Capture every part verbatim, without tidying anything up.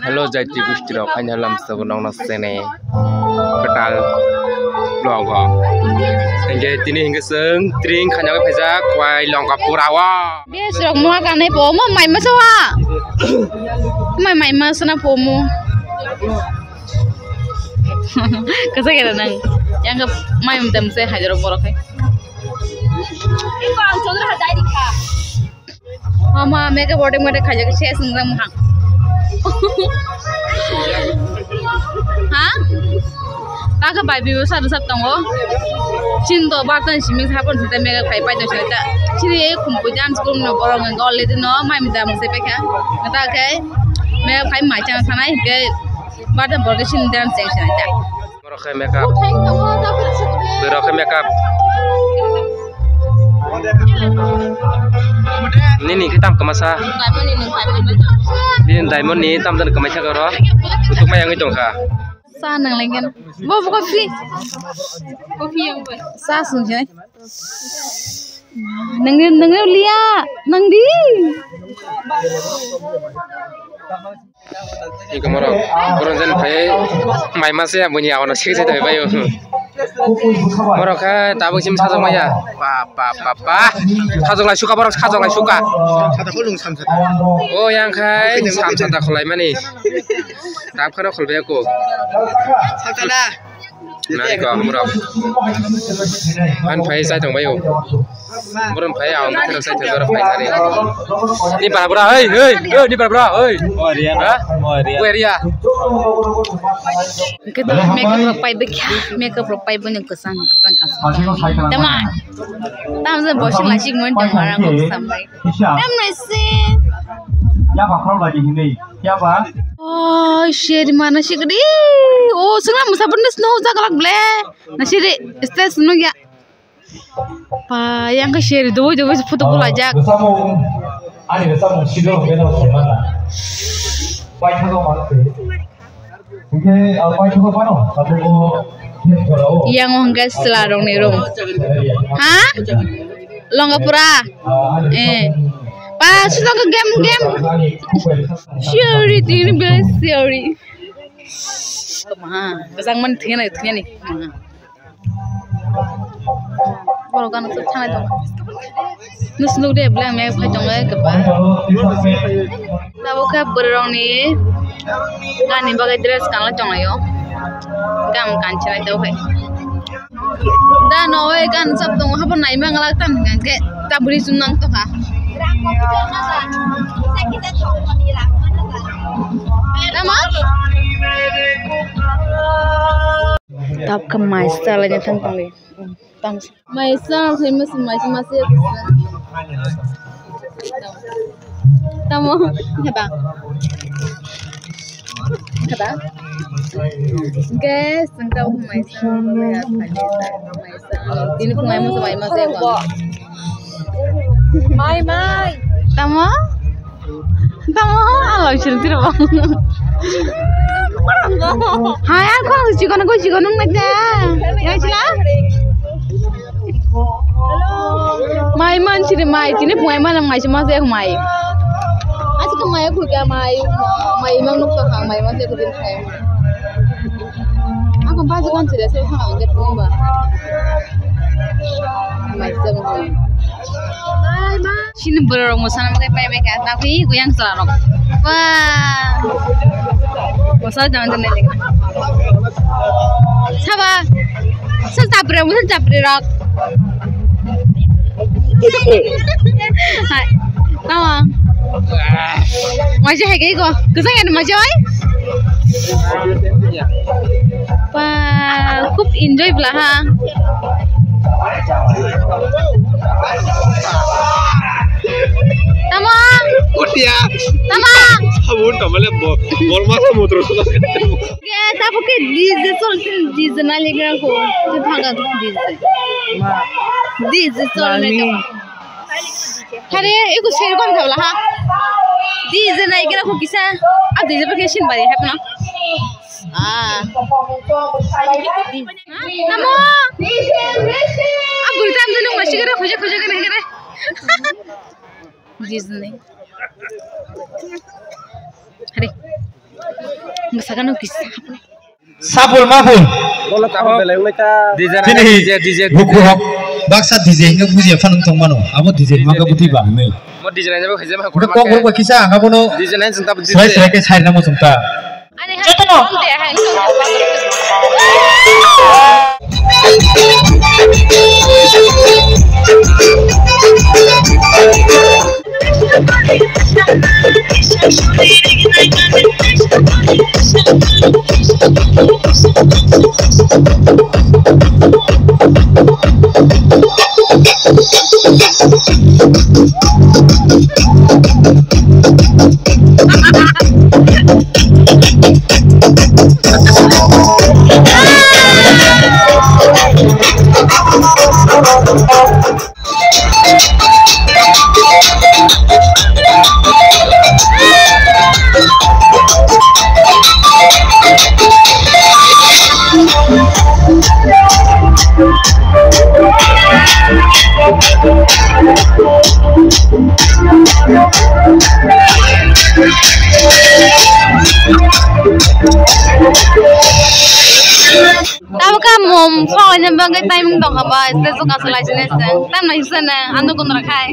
Hello, jaiti gusti rok, haino lamsao nokno sene kwtal vlog o. Hingke tini hingke chwng tring khaina phaijak kwai Longkapura o. Bes rok muha kanai po mo mai masa wa. Mai mai masa na po mo. Kasa kira nang. Yang ke mai mudam se hajar borok hai. Ipa ang chodra ha dai dikha. Mama, makeup order mode khaijak se swngjak mohang. Ha? Taka bai bibo sadu sat tongo. Chin do bartan simi hapon sita makeup khai pai do sita. Chini e khumpu dance group no borok nang gol le no mai mudam se pekha. Mata khai makeup khai mai chang sanai ke bartan borok chin dance chang sanai ta. Borok khe makeup. Borok khe makeup. Nini khe tam kwmasa. Bini diamond ni tam jani kwmaisa khe oro. Kutuk mai wngwi tongkha. Sa nang lengkhe. Bo, bo, coffee. Coffee yang bo. Sa sung jai. Nang, nang liya. Nang di. Iko morok, borok jen phai mai mase ya, buini aono sik sai thai bayo. Borok khe tabuk sim sajak maya. Pa, pa, pa, pa. Sajak lai suka borok, sajak lai suka. O yang khai sam sata khulai mani. Tab khano khulbai ko. Nari ko, borok. An phai sai tong bayo. Borok phai ang bothero sai tong borok phai nari. Ni bara bra, hei, hei, hei, ni bara bra, hei. Ha? Area. Kita makeup rok pai bekya, makeup rok pai boni kesang, kesang, kesang. Tama, tam se bosing lasik mon tong marang ko sampai. Tam nai se. Ya ba khoro lagi hini. Ya ba. Oh, sheri mana sikri. Oh, sengla musa pun snow jagalak ble. Na sheri, stress nu ya. Pa, yang ke sheri doi doi photo pula jak. Bersama, ani bersama sido beno semana. Pai thago mana. Yang wngkha chwla rokni room. Ha? Longapura. Eh. Pa, swnam game, game. Siori, tini bela siori. Ma, kajang man thengna, thengni. Borok gana thangwi tongo. Nusnuk de bwlai maya phai tongo keba. Tabuk khe bwrwi rokni gani bagwi dress kanlai tonglaio. Gam kanchilai tabuk khe. Da no oi gan sab tongo habo nai manglak tam hingkhe ta bwrwi chum nang tokha. Tamo? Tabuk khe mai sala ni thang tongli. Mai sal, mai sal, mai sal. Tamo, kada. Kada. Guys, ang tamo mai sal, mai sal. Tini pung mai masa, mai masa. Mai, mai. Tamo? Tamo, alo, sirtiro. Hai, ang khorang chikon, ko chikon nung nai ta. Ya, chila? Mai man siri mai, tini mai man mai sima se mai. Asik mai ko kya mai, mai mang nuk to khang mai man se ko din khai. Ako ba se kon siri se khang ang get ba. Mai se mai. Mai mai. Chini borok rok mwsana bagwi pai bai kha, tabuk yang chwla rok. Wah. Mwsana jang jang nai. Saba. Sa chapri rok, sa chapri rok. Hai. Tama. Maja hai kai ko. Kisa ya maja hai. Wah, khub enjoy bla ha. Tamo? Utia. Tamo? Abo wngkha mane bo-, bol masa motro sola. Ke, tabo ke D J chol, D J nai le ko. Ke phaga D J. D J chol le ko. Hare, eko share kon thabla ha. D J nai gira ko kisa. A D J pa ke sin bari hapna. Ah. Namo. A bul tam dulu masih kira khuje khuje kira kira. D J nai. Hare. Masakano kisa. Sapul mapul. Bola tamo belai wngkha. D J Chini D J, D J, buku hok baksa D J hingga buji phano tong mano. Abo D J maka buti ba hwnwi. Mo D J nai jabo khaijama. Kok kok kisa ang abono D J nai sung ta D J. Serai serai ke sai namo sung ta. Jotono. Tamo ka mom songlaina bagwi timing tongkha ba, stage o kasalai sini se. Tam nai se na, ando kun rakhai.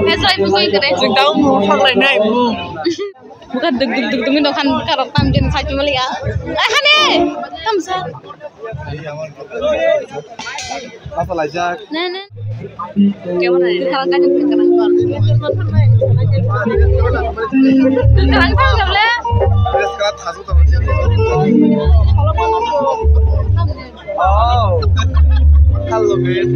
Heslai pusoi kre. Jeng tamo mom songlainai mom. Buka duk duk duk duk duk khan buka rok tam jen sai chumali ya. Ai hane. Tam sa. Kasalai jak. Na na. Kaya mana? Kalang kalang kalang. Kalang kalang kalang. Oh. Hello guys.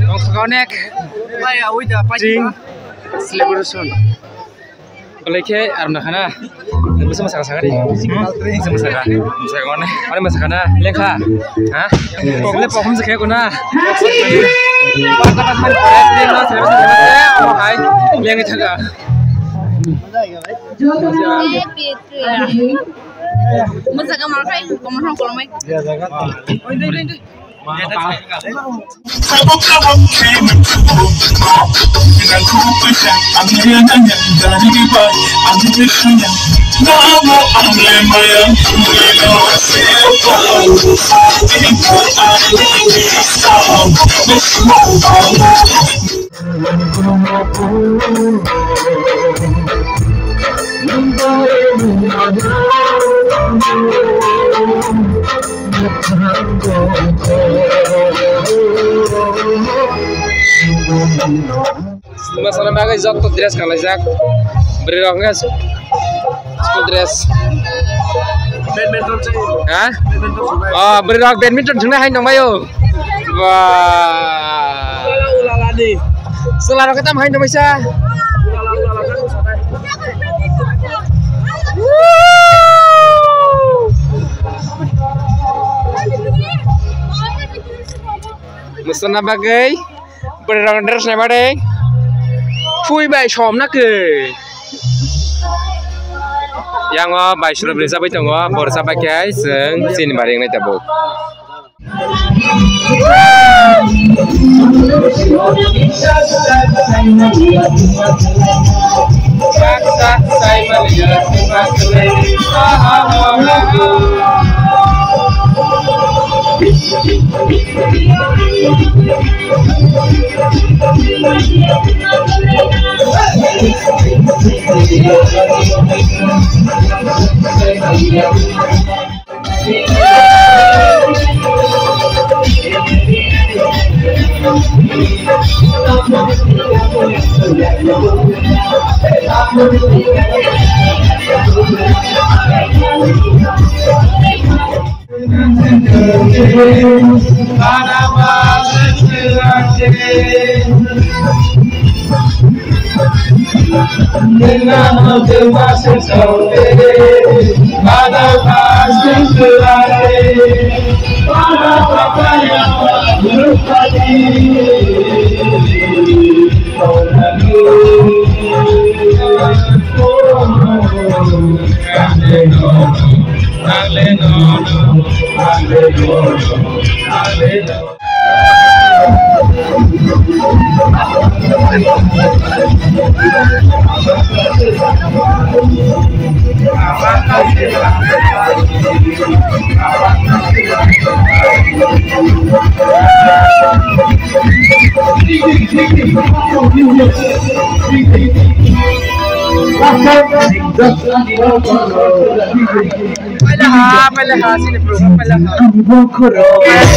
Tongthok onek. Ching celebration. Belai khe arwna khana. Bisa masa sakari. Bisa masa ka. Masa ka mana? Mana masa kana? Lekha. Ha? Sele pohom se khe kuna. Masa ka mana? Hai. Lengwi thaga. Masa ka mana? Kolomai. Masana bagwi joto dress kalaijak. Bwrwi rok hwnkhe school dress. Badminton se. Ha? Badminton se. Oh, bwrwi rok badminton thwngna hai nongbaio. Ba. Chwla rok tam hai nongbaisa. Masana bagwi. Bwrwi rok dress naima de. Phui bai som na khe. Yang o bai sura bwrwi chabai tongo, bor chabai khe chwng chini bari wngnai tabuk. Paila ha, paila ha, sini bro, paila ha.